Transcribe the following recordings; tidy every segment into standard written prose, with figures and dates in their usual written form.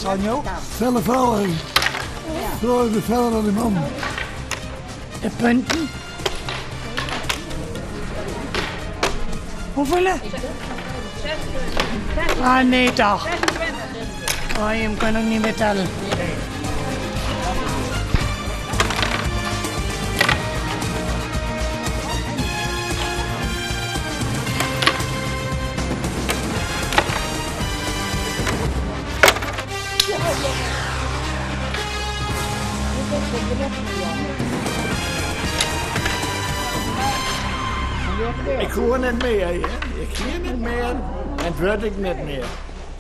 Wat seinen jo? Felle vrouwen. Vrouwen de feller dan de man. De punten. Hoeveel? Ah, nee toch. Oh, je kan ook niet meer tellen. Ik koe net mear, hear. Ik kin net mear en it wurdt ek net mear.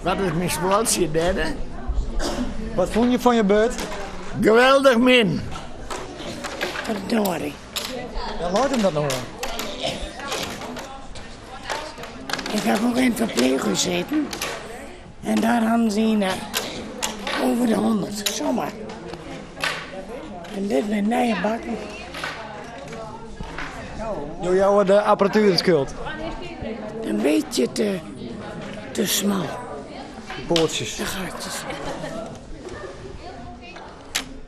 Wat is myn spultsje, dêde? Wat fûn je fan je beurt? Geweldich min. Verdorie. Wêr leit him dat no oan? Ik heb ook in het verpleeghuis zitten. En daar hadden ze een over de 100, zomaar. En dit met nije bakken. Jo jouwe de apparatuer de skuld? Een beetje te, te smal. De poartsjes. De gaatjes.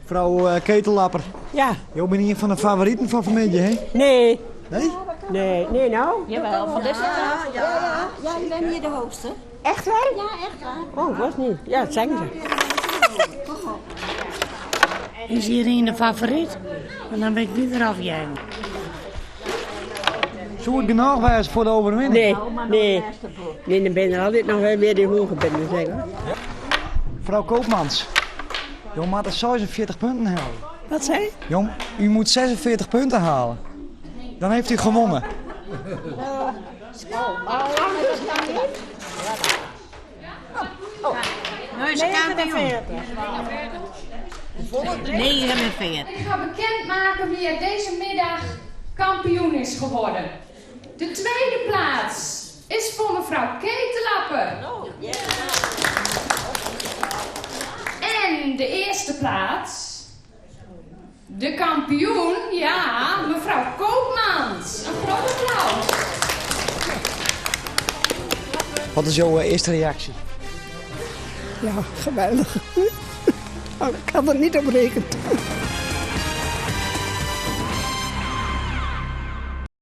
Frou eh, Ketellapper. Ja. Jo binne ien fan de favoriten fan fanmiddei, hè? Nee. Nee? Nee, nee nou. Jawel, van deze Ja, ja, ja, je bent hier de hoogste. Echt waar? Ja, echt waar. Oh, was niet. Ja, dat zeggen ze. Is hierien de favoryt? Want dan bin ik wie derôf jeien. Soe it genôch wêze foar de overwinning? Nee, nee. Nee, dan binne der altyd noch wer mear dy't heger binne, zeg maar. Frou Koopmans, jo moatte 46 punten helje. Wat sei je? Jo, u moet 46 punten halen. Dan heeft u gewonnen. Nu is kampioen. 49. Ik ga bekendmaken wie er deze middag kampioen is geworden. De tweede plaats is voor mevrouw Ketellapper. En de eerste plaats, de kampioen, ja, mevrouw Koopmans. Een groot applaus. Wat is jouw earste reaksje? Ja, geweldich. Ik hie der net op rekkene.